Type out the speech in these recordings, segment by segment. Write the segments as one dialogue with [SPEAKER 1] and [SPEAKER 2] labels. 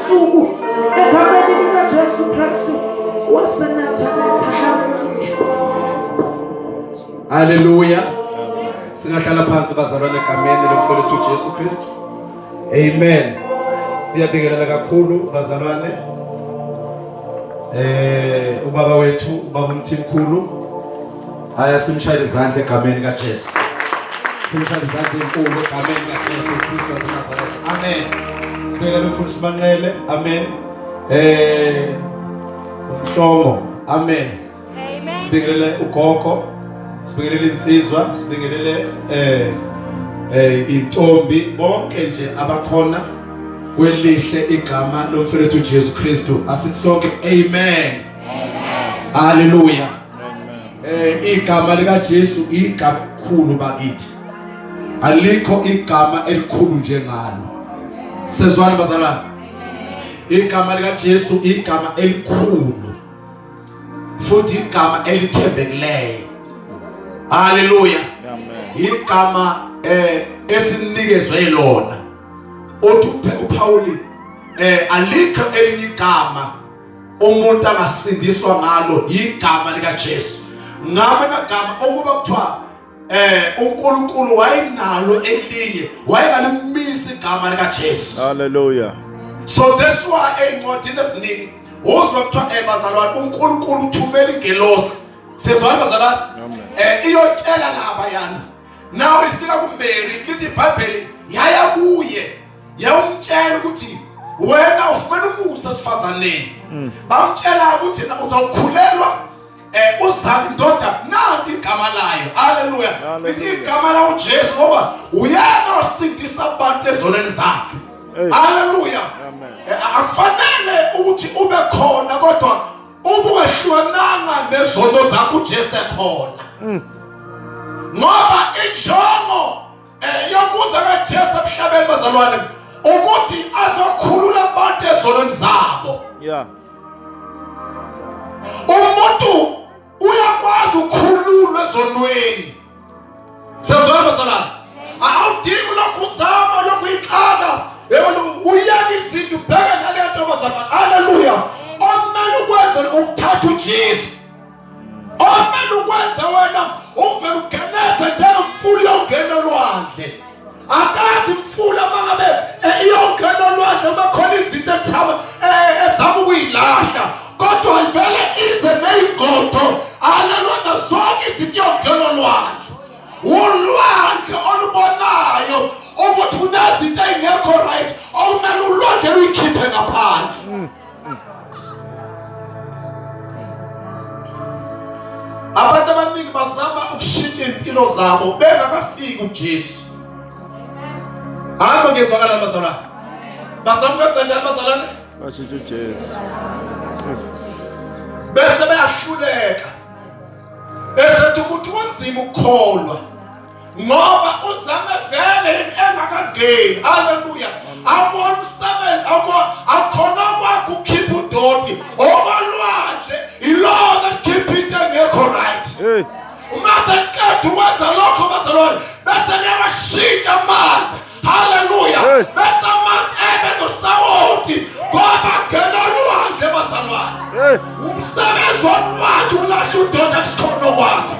[SPEAKER 1] busuku egameni likaJesu Kristu waseNazaretha. Haleluya.
[SPEAKER 2] Haleluya. Singahlala phansi bazalwane egameni lomfowethu Jesu Kristu. Amen. Siyabingelela kakhulu bazalwane. Eh ubaba wethu ubaba uMthimkhulu haya simshayele izandla egameni kaJesu. Simshayele izandla enkulu egameni kaJesu Kristu waseNazaretha. Amen. Sibekele umfundisi Manqele. Amen. Eh umhlongo. Amen.
[SPEAKER 3] Amen.
[SPEAKER 2] Sibingelele ugogo, sibingelele insizwa, sibingelele eh eh intombi bonke nje abakhona kwelihle igama lomfowethu Jesu Kristu. Asithi sonke amen.
[SPEAKER 3] Amen.
[SPEAKER 2] Hallelujah.
[SPEAKER 3] Amen.
[SPEAKER 2] Eh igama lika Jesu igakhulu bakithi. Alikho igama elikhulu njengalo. Sezwani bazalwane. Igama lika Jesu igama elikhulu. Futhi igama elithembekileyo. Haleluya.
[SPEAKER 3] Amen.
[SPEAKER 2] Igama eh esinikezwe lona. Othi uPaul eh alikho elinye igama umuntu angasindiswa ngalo igama lika Jesu. Ngama nagama okuba kuthiwa eh uNkulunkulu wayenalo elinye wayengalimisa igama lika Jesu.
[SPEAKER 3] Hallelujah.
[SPEAKER 2] So that's why ezincwadini eziningi uzwa kuthiwa eh bazalwane uNkulunkulu uthumela ingelosi. Sezwana bazalwane? Eh iyotshela laba yana. Now ifika kuMary lithi iBhayibheli yaya kuye yawumtshela ukuthi wena ufumene umusa esifazaneni. Bamtshela ukuthi na uzawukhulelwa eh uzala indoda nanti igama layo haleluya lithi igama la uJesu ngoba uyena osindisa abantu ezonweni zakhe haleluya eh, akufanele ukuthi ube khona kodwa ubungahlukananga nezono zakho uJesu ekhona mm. ngoba injongo eh, yokuza kaJesu emhlabeni bazalwane ukuthi azokhulula abantu ezonweni zabo
[SPEAKER 3] yeah
[SPEAKER 2] umuntu uyakwazi ukukhululwa ezonweni sezwana bazalwane awudingi lokhu uzama lokhu ixaka yebo uyeke izinto ubheke nale nto bazalwane haleluya okumele ukwenze ukuthatha uJesu omele ukwenza wena uvele ugeneze njengomfula uyongena olwandle akazi imfula uma ngabe eh, iyongena olwandle kube khona izinto ethama eh, ezama ukuyilahla kodwa ivele ize ney'ngodo alalwanga zonke izinto iyongena olwandle ulwandle olubonayo ukuthi kunezinto ey'ngekho right okumele ulwandle luyikhiphe ngaphandle mm. Abantu abaningi bazama ukushintsha impilo zabo bengakafiki kuJesu. Hamba ngezwakala bazalwane. Bazama ukwenza njani bazalwane?
[SPEAKER 3] Bashintsha uJesu.
[SPEAKER 2] Bese beyahluleka. Bese ethi ukuthi kunzima ukukholwa. ngoba uzame vele engakangeni haleluya awubona umsebenzi akhona kwakho ukhipha udoti okolwandle ilona likhipha into engekho right uma sekuqeda ukwenza lokho bazalwane bese liyawashintsha amanzi haleluya bese amanzi ebe nosawoti ngoba ngena olwandle bazalwane umsebenzi wolwandle ulahla udoti akusikhona kwakho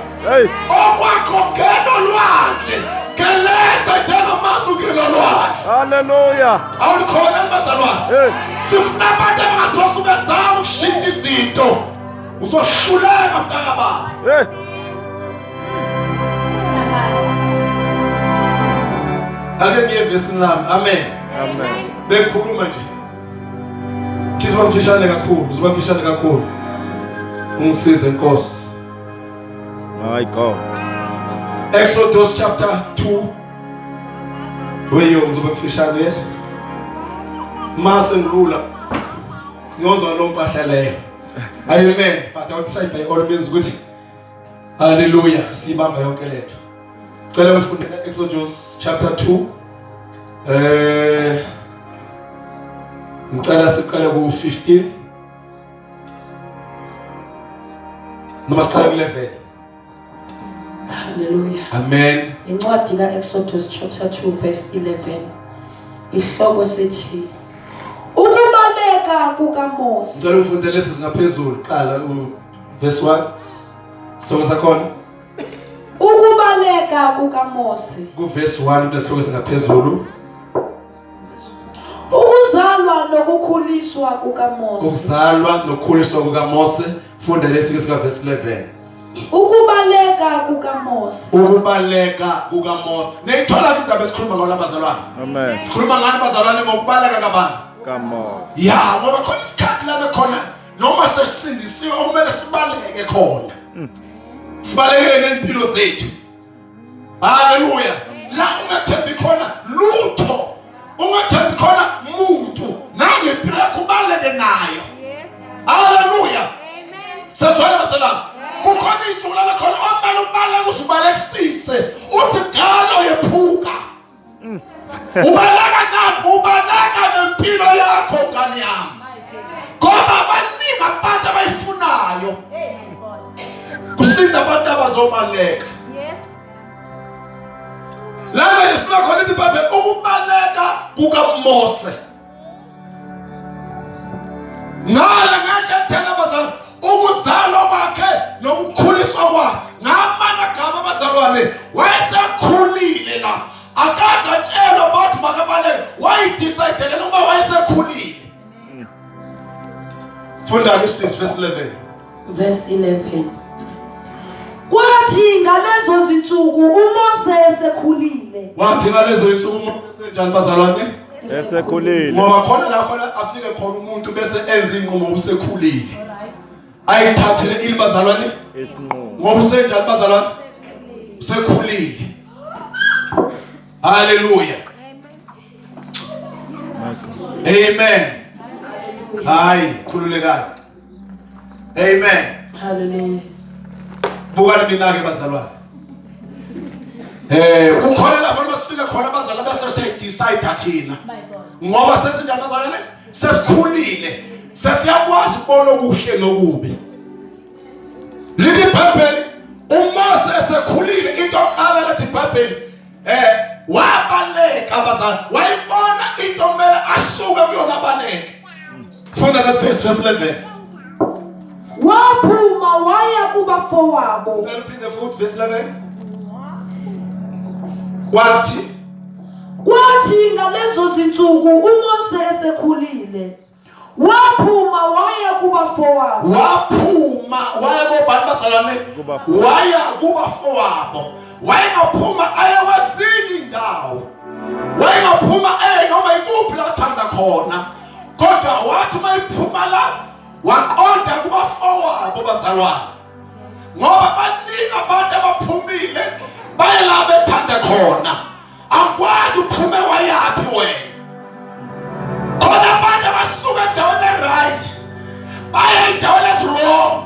[SPEAKER 2] okwakho ngena olwandle geleza njengamanzi ungena olwandle
[SPEAKER 3] haleluya
[SPEAKER 2] awulikhona bazalwane sifuna abantu abangazokhu bezama ukushintsha izinto uzohluleka mntakababa
[SPEAKER 3] hey
[SPEAKER 2] ake ngiye evesini lami amen
[SPEAKER 3] amen
[SPEAKER 2] bekhuluma nje ngizoba mfishane kakhulu ngizoba mfishane kakhulu ungisize nkosi
[SPEAKER 3] my god
[SPEAKER 2] Exodus chapter 2 weyo ngizoba mfishane yes mase ngilula ngiyozwa lo mpahla leyo amen but I will try by all means ukuthi haleluya siyibamba yonke lento cela ngifundele Exodus chapter 2 eh ngicela siqale ku 15 noma siqale ku 11
[SPEAKER 1] Hallelujah.
[SPEAKER 2] Amen.
[SPEAKER 1] Incwadi kaExodus chapter 2 verse 11. Ihloko sithi ukubaleka Ukubaleka kukaMose.
[SPEAKER 2] Ngicela ufunde lesi singaphezulu qala u verse 1. Sihloko sakhona
[SPEAKER 1] Ukubaleka kukaMose.
[SPEAKER 2] ku verse 1 kunesihloko singaphezulu.
[SPEAKER 1] Ukuzalwa nokukhuliswa kukaMose.
[SPEAKER 2] Ukuzalwa nokukhuliswa kukaMose. Funda lesi ke sika verse 11.
[SPEAKER 1] Ukubaleka kukaMose.
[SPEAKER 2] Ukubaleka kukaMose. Niyithola ke indaba esikhuluma ngayo labazalwane.
[SPEAKER 3] Amen.
[SPEAKER 2] Sikhuluma ngani bazalwane ngokubaleka kabani?
[SPEAKER 3] KaMose.
[SPEAKER 2] Ya, ngoba khona isikhathi lana khona noma sesisindisiwe okumele sibaleke khona. Sibalekele nempilo zethu. Haleluya. La ungathembi khona lutho. Ungathembi khona muntu. Nangempilo yakho ubaleke nayo.
[SPEAKER 4] Yes.
[SPEAKER 2] Haleluya.
[SPEAKER 4] Amen.
[SPEAKER 2] Sezwana bazalwane. Kukhona insuku lana khona omele ubaleke uzibalekisise. Uthi galo yephuka. Ubaleka na ubaleka nempilo yakho ngane yami. Ngoba baningi abantu abayifunayo. Kusinda abantu abazobaleka.
[SPEAKER 4] Yes.
[SPEAKER 2] Lana isifuna khona ithi iBhayibheli ukubaleka kukaMose. Ngale ngeke thena bazalwane ukuzalwa kwakhe nokukhuliswa kwakhe ngamana gama abazalwane wayesekhulile la akaze atshelwa bathi makabaleke wayidecide noma wayesekhulile. Funda ke sis verse 11.
[SPEAKER 1] Verse 11. Kwathi ngalezo zinsuku uMose esekhulile.
[SPEAKER 2] Wathi ngalezo insuku uMose esenjani bazalwane?
[SPEAKER 3] Esekhulile.
[SPEAKER 2] Ngoba khona la fanele afike khona umuntu bese enza inqumo usekhulile. Ayithathele ini bazalwane?
[SPEAKER 3] Isinqumo.
[SPEAKER 2] Ngoba usenjani bazalwane? Usekhulile. Haleluya.
[SPEAKER 3] My God.
[SPEAKER 2] Amen. Hayi, khululekani. Amen.
[SPEAKER 1] Hallelujah.
[SPEAKER 2] Bukani mina ke bazalwane. Kukhona lapho masifika khona abazalwane bese siyidecide thina. Ngoba sesinjani bazalwane? Sesikhulile. Sesiyakwazi ukubona okuhle nokubi. Lithi iBhayibheli uMose esekhulile into yokuqala lethi iBhayibheli wabaleka abazali wayibona into kumele asuke kuyona abaleke. Funda that verse verse 11.
[SPEAKER 1] Waphuma waya kubafowabo.
[SPEAKER 2] Ngicela uphinde futhi verse 11. Wathi
[SPEAKER 1] Kwathi ngalezo zinsuku uMose esekhulile waphuma waya kubafowabo.
[SPEAKER 2] Waphuma waya kobani bazalwane?
[SPEAKER 3] Kubafowabo.
[SPEAKER 2] Waya kubafowabo. Wayengaphuma aye kwezinye indawo. Wayengaphuma aye noma ikuphi la athanda khona. Kodwa wathi uma iphuma la waqonda kubafowabo bazalwane. Ngoba baningi abantu abaphumile baye la bethanda khona. Angikwazi uphume wayaphi wena. Khona abantu abasuka endaweni e-right baye endaweni ezi-wrong.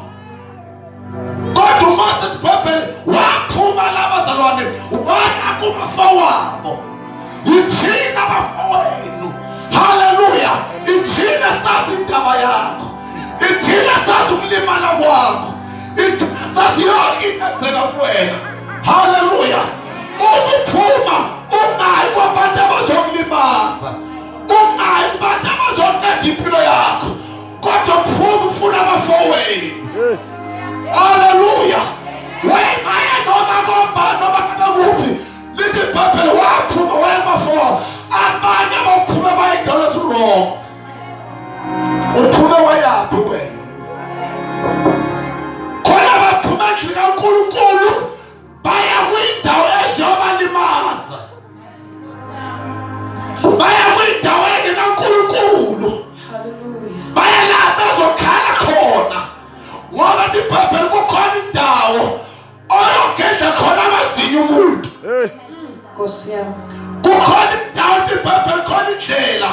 [SPEAKER 2] Kodwa uMose iBhayibheli waphuma labazalwane waya kubafowabo. Yithina bafowenu. Haleluya. Ithina sazi indaba yakho. Ithina sazi ukulimala kwakho. Ithina sazi yonke into enzeka kuwena. Haleluya. Ukuphuma ungayi kwabantu abazokulimaza. Ungayi kubantu abazoqeda impilo yakho. Kodwa phuma ufuna abafowenu.
[SPEAKER 3] Hey.
[SPEAKER 2] Haleluya. Wayengaya noma komba noma kuphi. Lithi iBhayibheli waphuma waya kubafowabo. Abanye abaphuma baye endaweni ezi-wrong. Uphume wayaphi wena? Khona baphuma endlini kaNkulunkulu baya kwindawo eziyobalimaza. Baya kwindawo engenaNkulunkulu.
[SPEAKER 1] Hallelujah.
[SPEAKER 2] Baya la bezokhala khona. Ngoba iBhayibheli kukhona indawo oyogedla khona amazinyo umuntu.
[SPEAKER 3] Hey.
[SPEAKER 1] Nkosi yami.
[SPEAKER 2] Kukhona indawo iBhayibheli khona indlela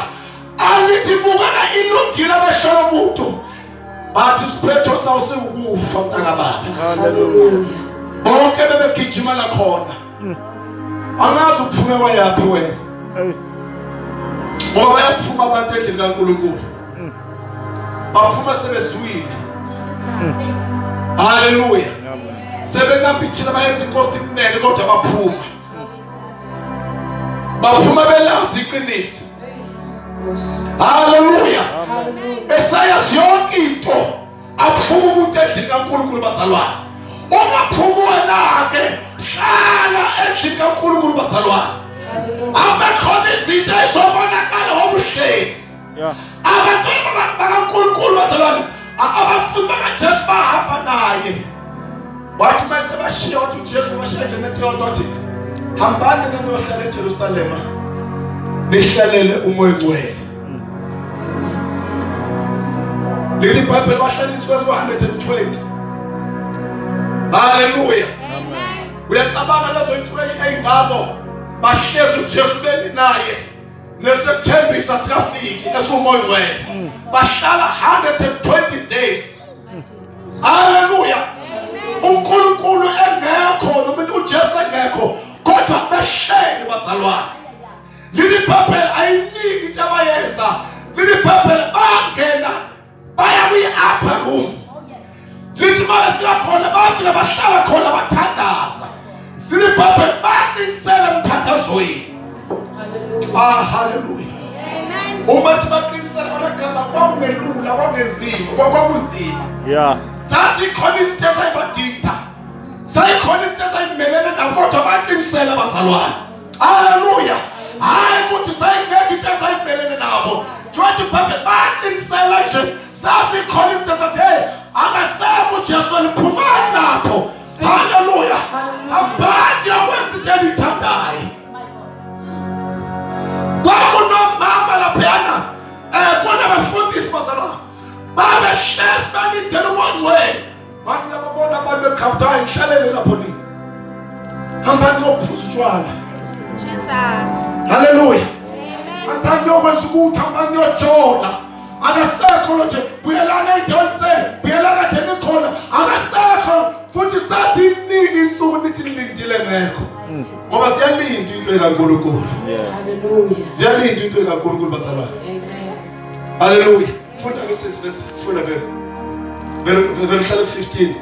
[SPEAKER 2] alithi ibukeka ilungile abehlola umuntu. Bathi isiphetho sawo siwukufa mntakababa.
[SPEAKER 3] Hallelujah.
[SPEAKER 2] Bonke bebegijima la khona. Angazi uphume wayaphi wena.
[SPEAKER 3] Hey.
[SPEAKER 2] Ngoba bayaphuma abantu endlini kaNkulunkulu. Baphuma sebezwile. Haleluya.
[SPEAKER 3] Amen.
[SPEAKER 2] Sebenambithile bayenza inkosi imnene kodwa baphuma. Baphuma belazi iqiniso. Haleluya. Esayazi yonke into. Aphuma umuntu endlini kaNkulunkulu bazalwane. Ungaphumi wena-ke, hlala endlini kaNkulunkulu bazalwane. Abekhona izinto ezobonakala ngobuhlezi. Abantwana bakaNkulunkulu bazalwane, abafundi bakaJesu bahamba naye. Wathi uma sebashiya, wathi uJesu washiya nje nento yodwa, wathi hambani niyohlala eJerusalema nihlalele uMoya oNgcwele. Leli Bhayibheli bahlala insuku eziwu-120. Haleluya. Uyacabanga lezo insuku ey'ngako bahlezi uJesu bemi naye nesethembisa sikafiki esiwuMoya oNgcwele. Bahlala 120 days. Haleluya. uNkulunkulu engekho noma uJesu engekho kodwa behleli bazalwane. Leli Bhayibheli ayiningi into abayenza. Leli Bhayibheli bangena baya kwi-upper room. Lithi uma befika khona bafika bahlala khona bathandaza. Leli Bhayibheli baqinisela emthandazweni. Ah, haleluya. Uma thi baqinisela balagama kwakungelula kwakungenziwa kwakunzima.
[SPEAKER 3] Yeah.
[SPEAKER 2] Sazikhona izinto ezayibadida. Sayikhona izinto ezayimelene nabo kodwa baqinisela bazalwane. Haleluya. Hayi ukuthi sayingekho into esayimelene nabo. Njengoba iBhayibheli baqinisela nje sazikhona izinto ezathi hey akasekho uJesu weliphumani lapho. Haleluya. Hambani yokwenza into eniyithandayo. Kwakunomama laphayana kunabafundisi bazalwane babehlezi balindele uMoya oNgcwele. Bathi lababona abantu beqhamuka ngihlalele lapho nini. Hambani niyophuza utshwala.
[SPEAKER 4] Jesus.
[SPEAKER 2] Haleluya. Hambani niyokwenza ukuthi hambani niyojola. Akasekho lo nje buyelani ey'ndaweni zenu buyelani kade nikhona akasekho futhi saziningi insuku nithi nilindile ngekho ngoba ziyalinda into ekaNkulunkulu.
[SPEAKER 1] Hallelujah.
[SPEAKER 2] Ziyalinda into ekaNkulunkulu bazalwane.
[SPEAKER 1] Amen.
[SPEAKER 2] Haleluya. Funda ke sisi verse funda vele. Vele vele uhlale ku 15.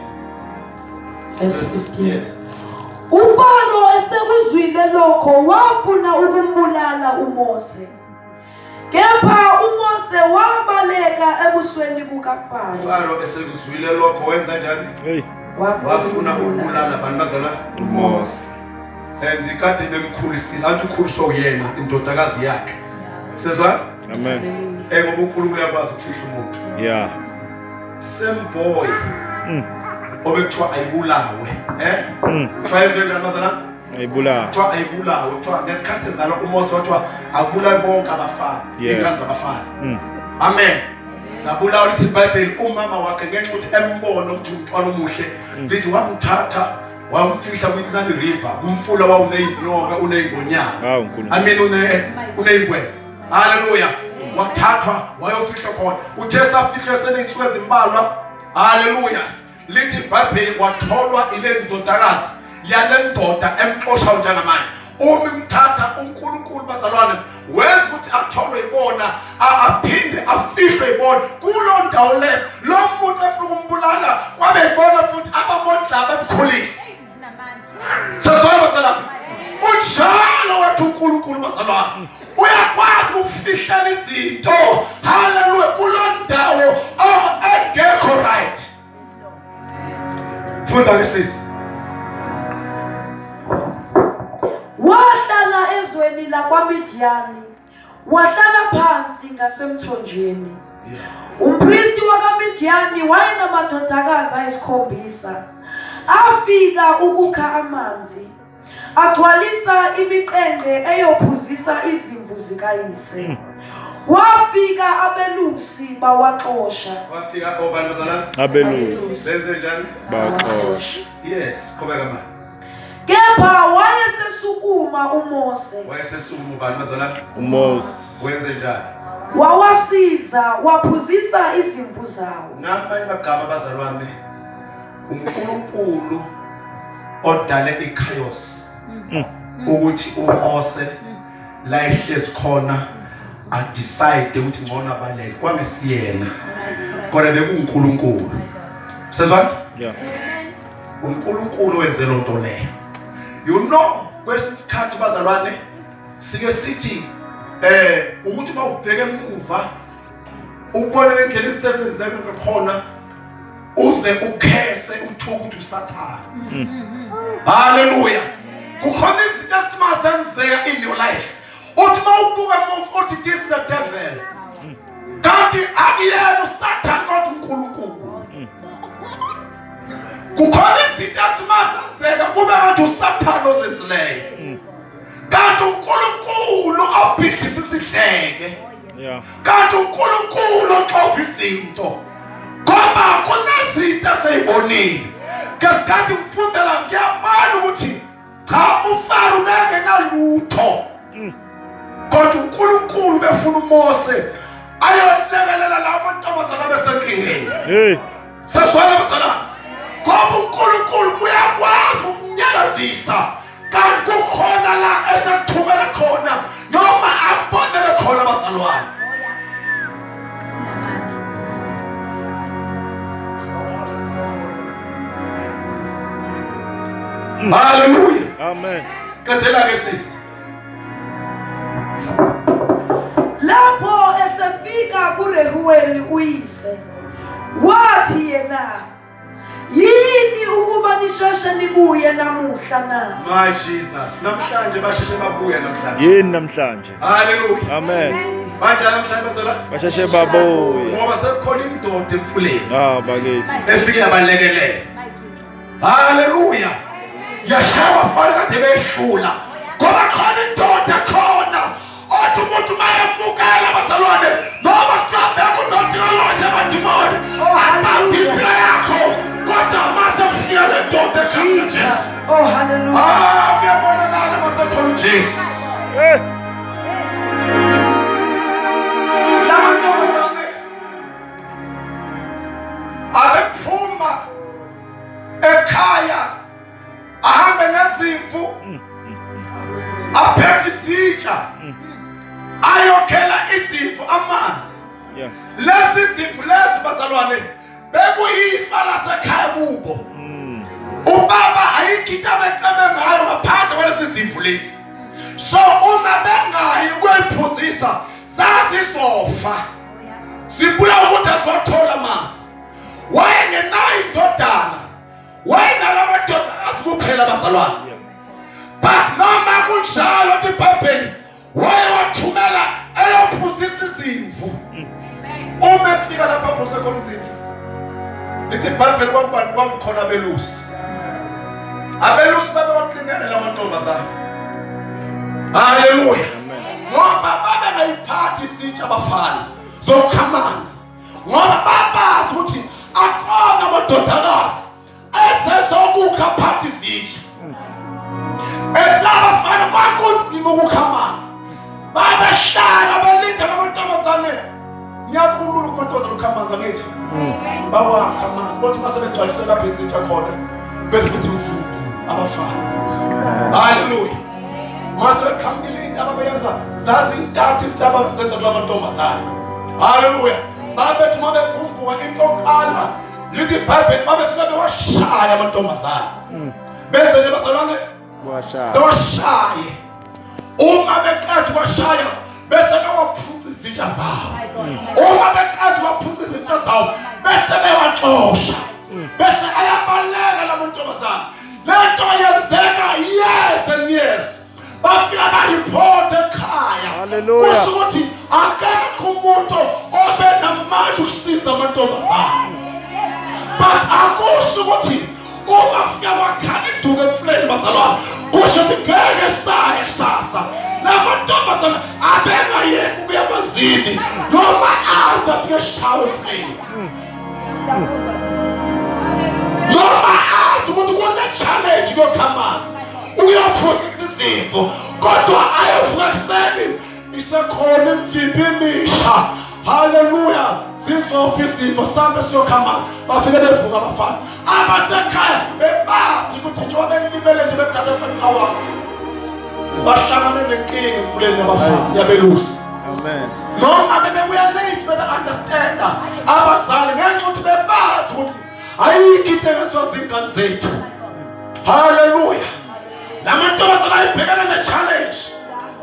[SPEAKER 1] Verse 15.
[SPEAKER 2] Yes.
[SPEAKER 1] UFaro esekuzwile lokho wafuna ukumbulala uMose. Kepha uMose wabaleka ebusweni bukaFaro.
[SPEAKER 2] Faro esekuzwile lokho wenza njani?
[SPEAKER 3] Hey.
[SPEAKER 2] Wafuna ukubulala abantu bazalwane.
[SPEAKER 3] Mose.
[SPEAKER 2] And kade bemkhulisile athi ukhuliswa uyena indodakazi yakhe. Sezwa?
[SPEAKER 3] Amen.
[SPEAKER 2] Ngoba uNkulunkulu uyakwazi ukufihla umuntu.
[SPEAKER 3] Yeah.
[SPEAKER 2] Same boy. Obekuthiwa ayibulawe, eh? Kuthiwa yenziwe njani bazalwane?
[SPEAKER 3] Ayibulawe.
[SPEAKER 2] Kuthiwa ayibulawe, kuthiwa ngesikhathi ezalwa uMose wathiwa akubulawe bonke abafana,
[SPEAKER 3] Yeah.
[SPEAKER 2] iy'ngane zabafana. Amen. Zabulawa lithi iBhayibheli umama wakhe ngenxa ukuthi embona ukuthi umntwana omuhle, lithi wamthatha wamfihla kwi-Nile River, kumfula wawuney'nyoka, uney'ngonyama.
[SPEAKER 3] Hawu, Nkulunkulu.
[SPEAKER 2] I mean uney'ngwenya. Haleluya. Wathathwa wayofihlwa khona. Uthe safihlwe seney'nsuku ezimbalwa. Haleluya. Lithi iBhayibheli watholwa ile ndodakazi yale ndoda emxoshayo njengamanje. Uma imthatha uNkulunkulu bazalwane wenza ukuthi atholwe ibona aphinde afihlwe ibona kulo ndawo le lo muntu efuna ukumbulala kwabe ibona futhi abamondla bemkhulise. Sesizwana bazalwane. Unjalo wethu uNkulunkulu bazalwane. Uyakwazi ukufihlela izinto. Haleluya kulo ndawo engekho right. Funda ke sisi.
[SPEAKER 1] Wahlala ezweni lakwaMidiyani, wahlala phansi ngasemthonjeni. Umpristi wakaMidiyani wayenamadodakazi ayisikhombisa. Afika ukukha amanzi, agcwalisa imiqengqe eyophuzisa izimvu zikayise. Wafika abelusi bawaxosha.
[SPEAKER 2] Wafika obani bazalwane?
[SPEAKER 3] Abelusi
[SPEAKER 2] Benze njani?
[SPEAKER 3] baxosha.
[SPEAKER 2] Yes, qhubeka manje.
[SPEAKER 1] Kepha wayesesukuma uMose
[SPEAKER 2] Wayesesukuma ubani bazalwane?
[SPEAKER 3] uMoses.
[SPEAKER 2] Wenze njani?
[SPEAKER 1] wawasiza waphuzisa izimvu zawo.
[SPEAKER 2] Ngamanye amagama bazalwane uNkulunkulu odale ichaos ukuthi uMose la ehlezi khona adecide ukuthi ngcono abaleke kwangesiyena kodwa bekuNkulunkulu. Sezwa?
[SPEAKER 3] Yeah.
[SPEAKER 2] uNkulunkulu wenze lonto leyo. You know kwesinye isikhathi bazalwane sike sithi Ukuthi uma ubheke emuva ubone ngendlela izinto ezenzeka ngakhona uze ukhese uthuke ukuthi usathane. Haleluya. Kukhona izinto ezithi mazenzeka in your life. Uthi uma ubuka emuva uthi this is a devil. Kanti akuyena usathane kodwa uNkulunkulu. Kukhona izinto ezithi mazenzeka kube ngathi usathane ozenzileyo. Kanti uNkulunkulu obhidlisa isidleke.
[SPEAKER 3] Yeah.
[SPEAKER 2] Kanti uNkulunkulu oxova izinto. Ngoba kunezinto eseyibonile. Ngesikhathi ngifundela ngiyabona ukuthi cha uFaro bengenalutho. Kodwa uNkulunkulu befuna uMose ayolekelela la mantombazana abesenkingeni.
[SPEAKER 3] Hey.
[SPEAKER 2] Sezwana bazalwane. Ngoba uNkulunkulu uyakwazi ukunyakazisa kanti kukhona la esekuthumela khona noma akubonele khona bazalwane. Hallelujah.
[SPEAKER 3] Amen.
[SPEAKER 2] Qedela ke sisi.
[SPEAKER 1] Lapho esefika kuRehuweli uyise, wathi yena, yini ukuba nisheshe nibuye namuhla na?
[SPEAKER 2] My Jesus. Namhlanje basheshe babuya namhlanje.
[SPEAKER 3] Yini namhlanje?
[SPEAKER 2] Hallelujah.
[SPEAKER 3] Amen.
[SPEAKER 2] Banjani namhlanje bazalwane?
[SPEAKER 3] Basheshe babuye.
[SPEAKER 2] Ngoba sekukhona indoda emfuleni
[SPEAKER 3] Ah bakithi.
[SPEAKER 2] efike yabalekelela. Haleluya. Yashaya abafana kade behlula. Ngoba khona indoda khona othi umuntu mayemukela abazalwane noma kuthiwa beka undoda amadimoni abambe impilo yakho kodwa mase kufika le ndoda egameni likaJesu.
[SPEAKER 1] Oh, hallelujah.
[SPEAKER 2] Ah, kuyabonakala masekhona uJesu.
[SPEAKER 3] Eh.
[SPEAKER 2] Lama ntombazane abephuma ekhaya ahambe nezimvu aphethe isitsha ayokhela izimvu amanzi.
[SPEAKER 3] Yeah.
[SPEAKER 2] Lezi zimvu lezi bazalwane bekuyifa lasekhaya kubo. Ubaba ayikho into abecebe ngayo ngaphandle kwalezi zimvu lezi. So uma bengayi ukuyiphuzisa zazizofa. Zibuya ukuthi asiwathola amanzi. Wayengenayo indodana. Wayenala madodakazi kuphela bazalwane. But noma kunjalo ukuthi iBhayibheli wayewathumela eyophuzisa izimvu. Uma efika lapha aphuzise khona izimvu. Lithi iBhayibheli kwakubani kwakukhona abelusi. Abelusi babewaqinele la mantombazane. Haleluya. Ngoba babengayiphathi isitsha abafana zokukha amanzi. Ngoba babazi ukuthi akhona amadodakazi ezezokukha phathi izitsha. Laba bafana kwakunzima ukukha amanzi. Babehlala belinda lamantombazane. Ngiyazi kulula kumantombazane ukukha amanzi angithi. Bawakha amanzi bothi uma sebegcwalise lapho izitsha khona bese bethi mvu abafana. Haleluya. Mase beqhamukile into ababeyenza zazintathu izinto ababezenza kula mantombazane. Haleluya. Babethi uma bevumbuka into yokuqala lithi iBhayibheli babefika bewashaya amantombazane. Benze nje bazalwane
[SPEAKER 3] Washaya.
[SPEAKER 2] bewashaye. Uma beqeda kwashaya bese bewaphuca izitsha zawo. Uma beqeda kwaphuca izitsha zawo bese bewaxosha. Bese ayabaleka la mantombazane. Lento yenzeka years and years. Bafika ba-report ekhaya.
[SPEAKER 3] Hallelujah.
[SPEAKER 2] Kusho ukuthi akekho umuntu obenamandla ukusiza amantombazane. But akusho ukuthi uma kufika kwakhala iduku emfuleni bazalwane kusho ukuthi ngeke saye kusasa. Lamantombazane abengayeki ukuya emanzini noma aze afike eshawe emfuleni. Noma azi ukuthi kune-challenge kuyokha amanzi uyophosisa izimvu kodwa ayovuka ekuseni isekhona imivimbi emisha. Haleluya. Zizofa izimvu sambe siyokha amanzi. Bafike bevuka abafana abasekhaya bebathi ukuthi njengoba belimele nje bethatha 5 hours bahlangane nenkinga emfuleni yabafana yabelusi.
[SPEAKER 3] Amen.
[SPEAKER 2] Noma bebebuya late bebe-understanda abazali ngenxa ukuthi bebazi ukuthi ayikho into engenziwa zingane zethu. Haleluya. La mantombazane ayibhekene ne-challenge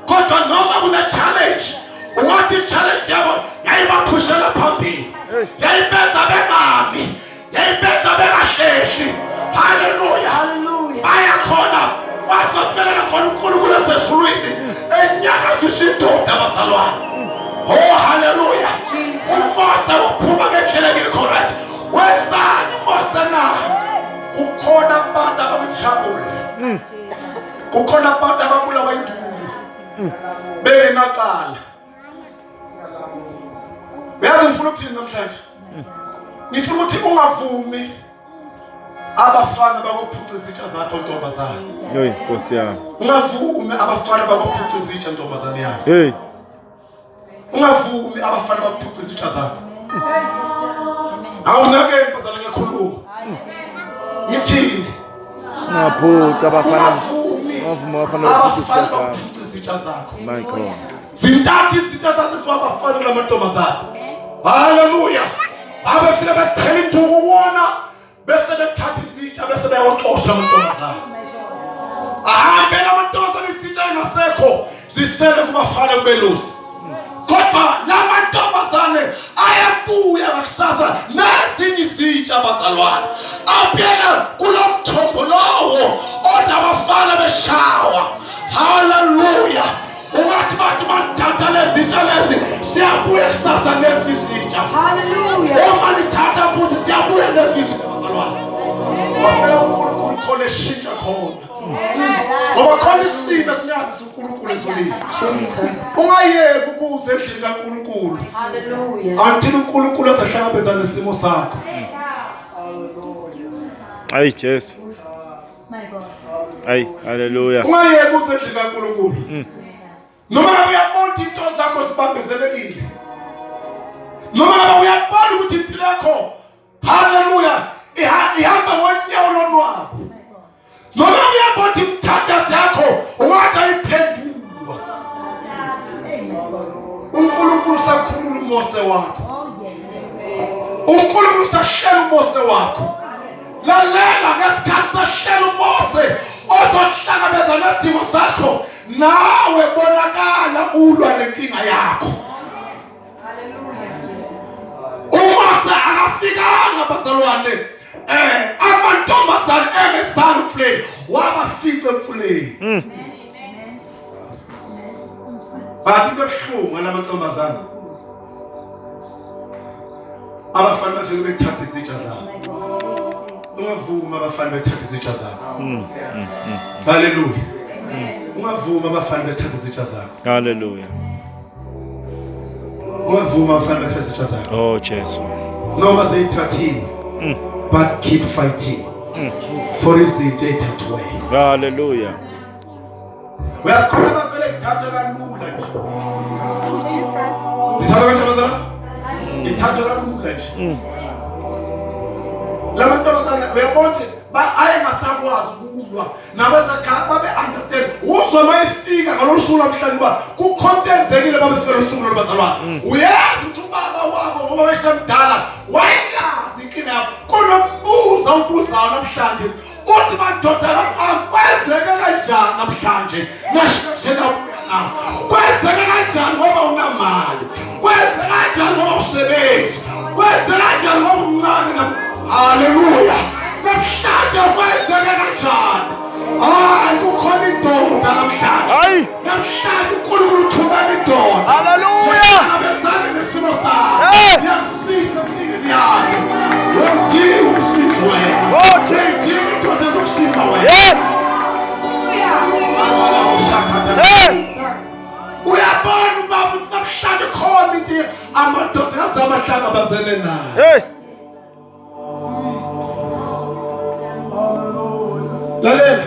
[SPEAKER 2] kodwa Kodwa noma kune challenge, ungathi challenge yabo yayibaphushela phambili. Yayibenza bengami, yayibenza bengahlehli. Hallelujah.
[SPEAKER 1] Hallelujah.
[SPEAKER 2] Baya khona kwathi basifelela khona uNkulunkulu esezulwini enyakazisa indoda bazalwane. Oh haleluya. UMose uphuma ngendlela engekho right. Wenzani uMose na? Kukhona abantu abakwi-trouble. Kukhona abantu ababulawa induku. Bengenacala. Uyazi ngifuna ukuthini namhlanje? Ngifuna ukuthi ungavumi abafana bakuphuca izitsha zakho ntombazane.
[SPEAKER 3] Hey Nkosi yami.
[SPEAKER 2] Ungavumi abafana bakuphuca izitsha ntombazane yami.
[SPEAKER 3] Hey.
[SPEAKER 2] Ungavumi abafana bakuphuca izitsha zakho. Awunake bazalwane ngiyakhuluma. Ngithini?
[SPEAKER 3] Ungaphuca abafana.
[SPEAKER 2] Ungavumi
[SPEAKER 3] Ungavumi abafana bakuphuca izitsha
[SPEAKER 2] abafana
[SPEAKER 3] zakho.
[SPEAKER 2] bakuphuca izitsha zakho.
[SPEAKER 3] My God.
[SPEAKER 2] Zintathu izinto ezazenziwa abafana kula mantombazane. Haleluya. Abefika bethela induku kuwona bese bethatha izitsha bese beyawaxosha amantombazane. Ahambe la mantombazane izitsha engasekho zisele kubafana kubelusi. Kodwa la mantombazane ayabuya ngakusasa nezinye izitsha bazalwane. Abuyela kulo mthombo lowo onabafana beshawa. Haleluya. Ungathi bathi manithatha lezi zitsha lezi siyabuya kusasa nezinye izitsha.
[SPEAKER 1] Hallelujah.
[SPEAKER 2] Uma nithatha futhi siyabuya nezinye izitsha bazalwane. Bafela uNkulunkulu khona eshintsha khona. Ngoba khona isimo esinyazisa uNkulunkulu ezulwini.
[SPEAKER 1] Jesus.
[SPEAKER 2] Ungayeki ukuza endlini kaNkulunkulu.
[SPEAKER 1] Hallelujah.
[SPEAKER 2] Until uNkulunkulu ezehlangabezana nesimo sakho.
[SPEAKER 3] Ayi Jesu.
[SPEAKER 4] My God.
[SPEAKER 3] Ayi haleluya.
[SPEAKER 2] Ungayeki uze endlini kaNkulunkulu. Noma ngabe uyabona into zakho zibambezelekile. Noma ngabe uyabona ukuthi impilo yakho haleluya ihamba ngonyawo lonwabo. Noma uyabona ukuthi imithandazo yakho ungathi ayiphendulwa. uNkulunkulu usakhulula uMose wakho. uNkulunkulu usashela uMose wakho. Lalela ngesikhathi sashela uMose ozohlangabeza nezidingo zakho nawe bonakala ulwa nenkinga yakho. UMose akafikanga bazalwane amantombazane engezange emfuleni wabafica emfuleni. Bathi into ebuhlungu ngalamantombazane abafana bafike bethatha izitsha zabo. Ungavumi abafana bethatha izitsha zakho. Haleluya. Ungavumi abafana bethatha izitsha zakho.
[SPEAKER 3] Haleluya.
[SPEAKER 2] Ungavumi abafana bethatha izitsha zakho.
[SPEAKER 3] Oh Jesu.
[SPEAKER 2] Noma seyithathiwe. But keep fighting. For izinto eyithathiweyo.
[SPEAKER 3] Haleluya.
[SPEAKER 2] Uyazikhuluma vele ithathwe kalula nje.
[SPEAKER 4] Jesus.
[SPEAKER 2] Zithathwa kanjani bazalwane? Ithathwa kalula nje. La mantombazane uyabona ukuthi ayengasakwazi ukulwa nabasekhaya babe understand. Uzwa uma efika ngalolu suku lamhlanje uba kukhona into eyenzekile babefika lolu suku lolu bazalwane. Uyazi ukuthi ubaba wabo ngoba wayesemdala wayazi inkinga yabo. Kunombuzo awubuzayo namhlanje uthi madodakazi akwenzeke kanjani namhlanje nasheshe nabuya na kwenzeke kanjani ngoba unamali kwenzeke kanjani ngoba usebenzi kwenzeke kanjani ngoba umncane na haleluya namhlanje kwenzeke kanjani hayi kukhona indoda namhlanje
[SPEAKER 3] Hayi.
[SPEAKER 2] namhlanje uNkulunkulu uthumela indoda
[SPEAKER 3] Haleluya.
[SPEAKER 2] Hlangabezane nesimo sakho
[SPEAKER 3] Hey.
[SPEAKER 2] Uyakusiza empilweni yakho uyamdinga umsizi wena
[SPEAKER 3] Oh Jesus.
[SPEAKER 2] Uyayidinga indoda ezokusiza wena
[SPEAKER 3] Yes. Hey.
[SPEAKER 2] Uyabona ubaba ukuthi namhlanje khona into amadodakazi amahlangabezene nayo.
[SPEAKER 3] Hey.
[SPEAKER 2] Lalela.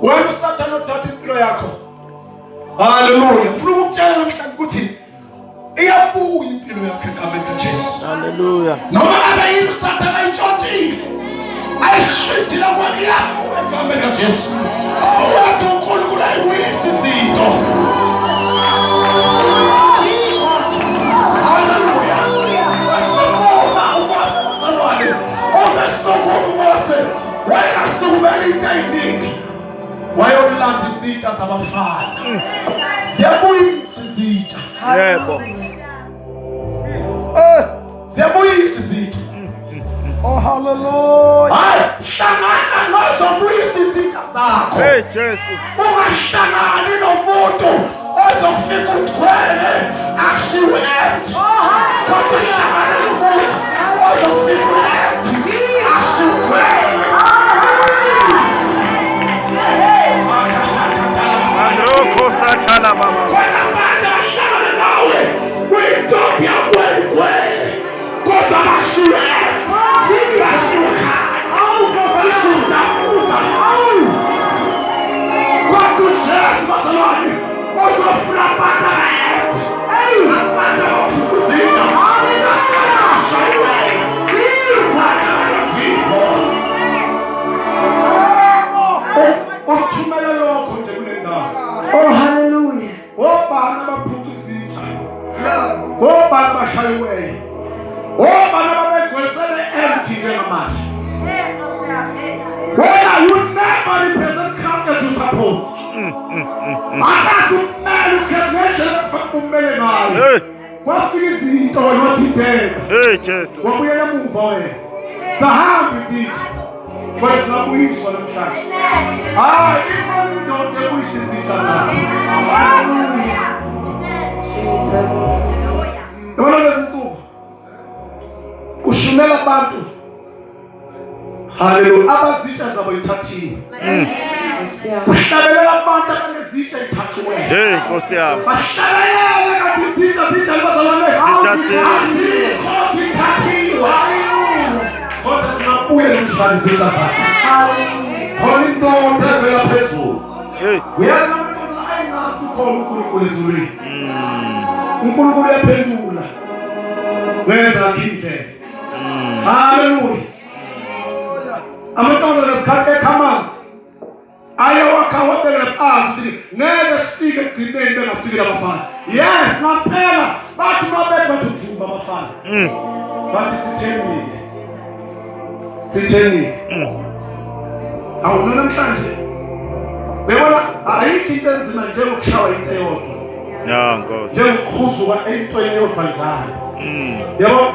[SPEAKER 2] Wena uSathane othatha impilo yakho. Haleluya. Ngifuna ukukutshela namhlanje ukuthi iyabuya impilo yakho egameni kaJesu.
[SPEAKER 3] Haleluya.
[SPEAKER 2] Noma ngabe yini uSathane ayintshontshile. Ayishithile kwena iyabuya egameni kaJesu. Owathi uNkulunkulu ayibuyisa izinto. Haleluya. Wasukuma uMose bazalwane. Uma esukuma uMose wayengasukumela into eyiningi. Wayolanda izitsha zabafana. Ziyabuyiswa izitsha.
[SPEAKER 3] Yebo.
[SPEAKER 2] Ziyabuyiswa izitsha.
[SPEAKER 5] Oh, hallelujah.
[SPEAKER 2] Hayi, hlangana nozobuyisa izitsha zakho.
[SPEAKER 3] Hey Jesu.
[SPEAKER 2] Ungahlangani nomuntu ozofika ugcwele akushiwe empty. Kodwa hlangana nomuntu ozofika u-empty akushiwe ugcwele.
[SPEAKER 3] Androko sathala baba.
[SPEAKER 2] Khona abantu abahlangana nawe kuyintombi yakwenu gwele kodwa bashiwe empty, bashiwe khaya, bashiwe udabuka. Kodwa uJesu bazalwane uzofuna abantu aba-empty, abantu abaphukuzinda, abantu abashayiweyo, abantu abanomvimbo. Usithumele lokho nje kule ndawo.
[SPEAKER 1] Oh, hallelujah.
[SPEAKER 2] Obani abaphuca izitsha? Obani abashayiweyo? Obani ababegcwele empty njengamanje? Wena, you never represent Christ as you supposed. Akaze umele uKristu ngendlela ekufanele ummele ngayo.
[SPEAKER 3] Hey.
[SPEAKER 2] Kwafika izinto wena wathinteka.
[SPEAKER 3] Hey Jesu.
[SPEAKER 2] Wabuyela emuva wena. Sahamba izitsha. Kodwa singabuyiswa namhlanje. Hayi, ikhona indoda ebuyisa izitsha zakho.
[SPEAKER 1] Jesus.
[SPEAKER 2] Yabona lezi nsuku ushumela abantu, haleluya, abazitsha zabo ithathiwe.
[SPEAKER 1] Nkosi yami.
[SPEAKER 2] Uhlabelela abantu abanezitsha ithathiweyo.
[SPEAKER 3] Hey Nkosi yami.
[SPEAKER 2] Bahlabelele kanti izitsha zinjani bazalwane?
[SPEAKER 3] Zithathiwe.
[SPEAKER 2] Azikho, zithathiwe. Kodwa singabuye nomhlaba izitsha zakhe. Khona indoda evela phezulu.
[SPEAKER 3] Hey.
[SPEAKER 2] Uyazi namantombazane ayingazi ukhona uNkulunkulu ezulwini. uNkulunkulu uyaphendula ngezakhe indlela. Haleluya. Amantombazane ngesikhathi ekha amanzi ayewakha wabekela phansi ukuthi ngeke sifike ekugcineni bengafikile abafana. Yes, ngampela bathi mabeke bathi uvumba abafana. Bathi sithembile. Sithembile. Awu, namhlanje bebona ayikho into enzima njengokushawa into eyodwa.
[SPEAKER 3] Ya Nkosi.
[SPEAKER 2] Njengokukhuzuka entweni eyodwa njalo. Yabo,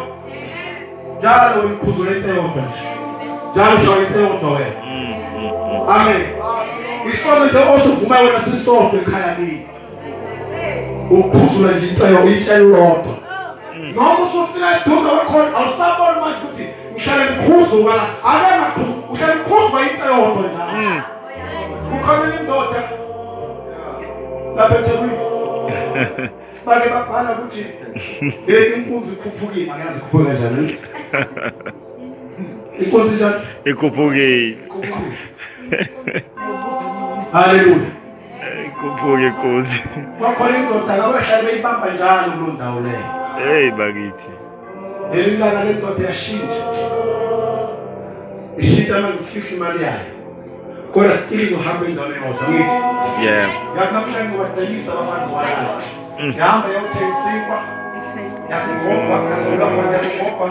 [SPEAKER 2] njalo uyikhuzula into eyodwa nje, njalo ushawa into eyodwa wena. Amen. Isono nje osuvuma wena sisodwa ekhaya kini, ukhuzula nje into eyodwa, itshe lodwa, noma usufika eduze kwakhona awusaboni manje ukuthi ngihlale ngikhuzuka la, ake ngakhuzu, uhlale ngikhuzuka into eyodwa njalo. Kukhona indoda lapha eThekwini, bake babhala ukuthi le inkunzi ikhuphukile. Angazi ikhuphuka kanjani inkunzi, njani?
[SPEAKER 3] Ikhuphukile.
[SPEAKER 2] Ikhuphukile. Haleluya.
[SPEAKER 3] Ikhuphuke inkunzi.
[SPEAKER 2] Kwakhona indoda kabahlali beyibamba njalo kuloo ndawo leyo.
[SPEAKER 3] Hey bakithi.
[SPEAKER 2] Leli langa le ndoda yashintsha, ishintsha manje kufihla imali yayo, kodwa still izohamba endaweni eyodwa, ngithi.
[SPEAKER 3] Yebo.
[SPEAKER 2] Yathi namhlanje ngizobadayisa abafazi walapha. Yahamba yayothenga isinkwa, yasingobha, yasivula phakathi, yasingobha,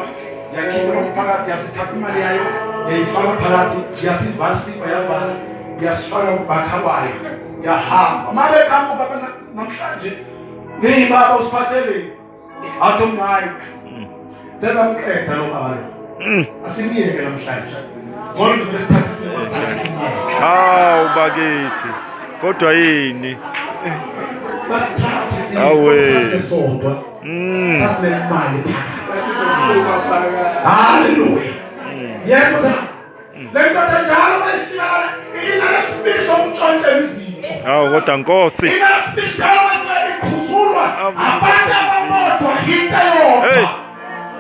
[SPEAKER 2] yakhipha lokhu phakathi, yasithatha imali yayo yayifaka phakathi, yasivala isinkwa, yavala, yasifaka kubhakha wayo, yahamba. Ma beqhamuka namhlanje, "Hey baba, usiphatheleni?" Athi umnayi, "Sezamqeda lo baba lo. Asimiyeke namhlanje, ngcono nje sithathe isinkwa sakhe simiyeke."
[SPEAKER 3] Hawu bakithi. Kodwa yini?
[SPEAKER 2] Basithathe isinkwa.
[SPEAKER 3] Awe.
[SPEAKER 2] Sasinesodwa, sasinemali phakathi. Haleluya. Yes, bazalwane. Le ndoda njalo mayifika lana inalesibili sokutshontshela izinto.
[SPEAKER 3] Hawu kodwa Nkosi.
[SPEAKER 2] Inalesibili njalo mayifika ikhuzulwa abantu ababodwa into
[SPEAKER 3] Hey.
[SPEAKER 2] eyodwa.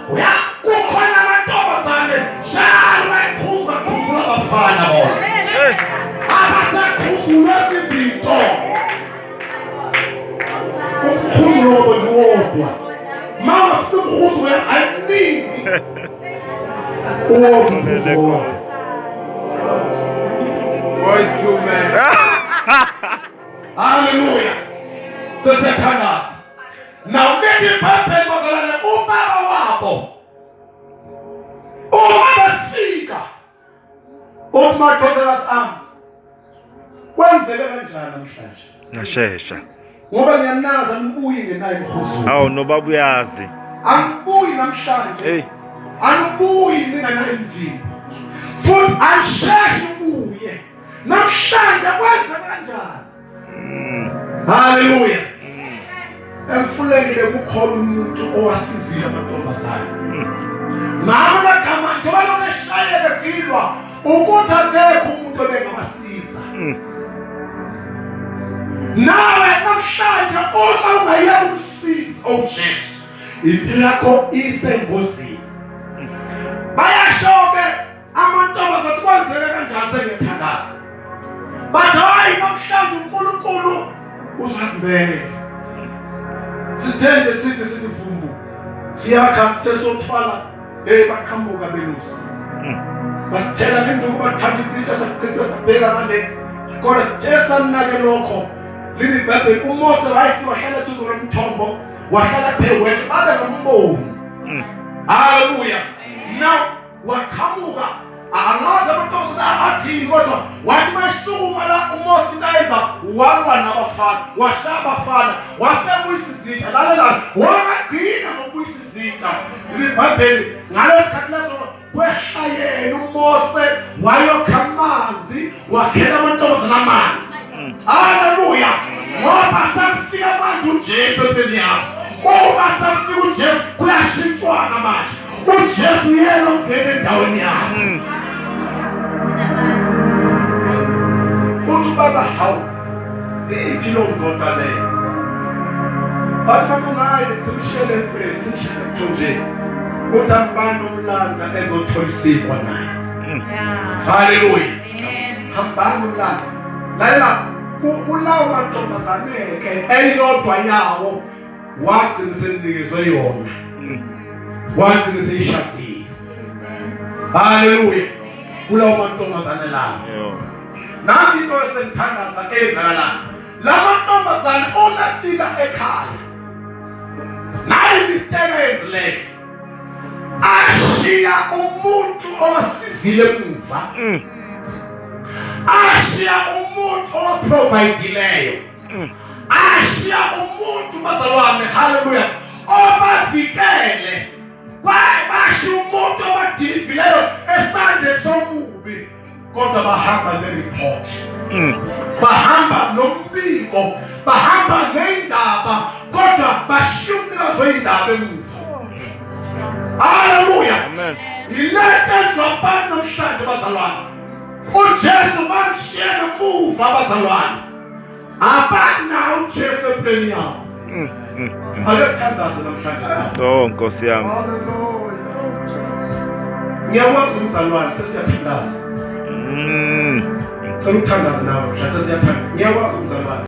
[SPEAKER 2] Uya kukhona amantombazane njalo mayikhuzwa khuzula abafana bona.
[SPEAKER 3] Hey.
[SPEAKER 2] Abasakhuzulwe izinto. Umkhuzulo wabo ndiwodwa. Mama futhi umkhuzulo ayiningi. Uwodwa
[SPEAKER 3] Xolele
[SPEAKER 2] umkhuzulo wabo.
[SPEAKER 3] Nkosi.
[SPEAKER 5] Boys to men.
[SPEAKER 2] Haleluya. Sesiyathandaza. Now lithi iBhayibheli bazalwane, ubaba wabo uma befika uthi, "Madodakazi ami, Kwenzeke kanjani namhlanje?
[SPEAKER 3] Ngashesha.
[SPEAKER 2] Ngoba ngiyanazi anibuyi ngenayo imhuzu.
[SPEAKER 3] Awu nobaba uyazi.
[SPEAKER 2] Angibuyi namhlanje.
[SPEAKER 3] Hey.
[SPEAKER 2] Anibuyi ninganayo imvimbi. Futhi angisheshi ubuye. Namhlanje kwenzeke kanjani? Haleluya. Emfuleni bekukhona umuntu owasizile amantombazane. Nami amagama njengoba lokhu eshayeke gilwa ukuthi akekho umuntu obengabasiza. Nawe namhlanje uma ungayeka umsizi oJesu, impilo yakho isengozini. Bayasho-ke amantombazane kwenzeke kanjani sengiyathandaza. Bathi hayi namhlanje uNkulunkulu uzakubeka. Sithende sithi sithi vumbu. Siyakha sesothwala hey baqhamuka belusi. Basithela ngenduku bathatha isitsha sakuchitha sabheka ngale. Kodwa sithe sanake lokho. Lithi iBhayibheli uMose wayefika wahlala eduze komthombo wahlala phezu kwetshe babe ngomboni. Haleluya. Now waqhamuka angazi amantombazane athini kodwa wathi masukuma la uMose into ayenza walwa nabafana washaya abafana wasebuyisa izitsha lalela wangagcina ngokubuyisa izitsha ibhayibheli ngaleso sikhathi leso kwehla yena uMose wayokha amanzi wakhela amantombazane amanzi. Haleluya! Ngoba sekufika manje uJesu empilweni yakho. Uma sekufika uJesu kuyashintshwana manje. uJesu yena ongena endaweni yakho. Uthi ubaba hawu iphi loo ndoda leyo? Bathi bakungayi simshiyele emfuleni simshiyele emthonjeni. Uthi hambani nomlanda ezothola isinkwa naye. Haleluya. Hambani nomlanda. Lalela kulawo mantombazane-ke eyodwa yawo wagcina senikezwe yona. Wagcina seyishadile. Haleluya. Kulawo mantombazane lawo. Nansi into esengithandaza eyenzakalayo. La mantombazane uma efika ekhaya nayi mistake ayenzileyo ashiya umuntu owasizile emuva ashiya umuntu owaprovidileyo ashiya umuntu bazalwane haleluya obavikele bashiya umuntu obadilivileyo esandleni somubi kodwa bahamba ne-report bahamba nombiko bahamba ney'ndaba kodwa bashiya umnikazi wey'ndaba emuva. Haleluya. Yilento enziwa abantu namhlanje bazalwane. uJesu bamshiye ngemuva abazalwane. Abanawo uJesu empilweni yabo. Ake sithandaze namhlanje.
[SPEAKER 3] Oh Nkosi yami.
[SPEAKER 5] Hallelujah.
[SPEAKER 2] Ngiyakwazi umzalwane sesiyathandaza. Cela ukuthandaza nawe mhla sesiyathandaza. Ngiyakwazi umzalwane.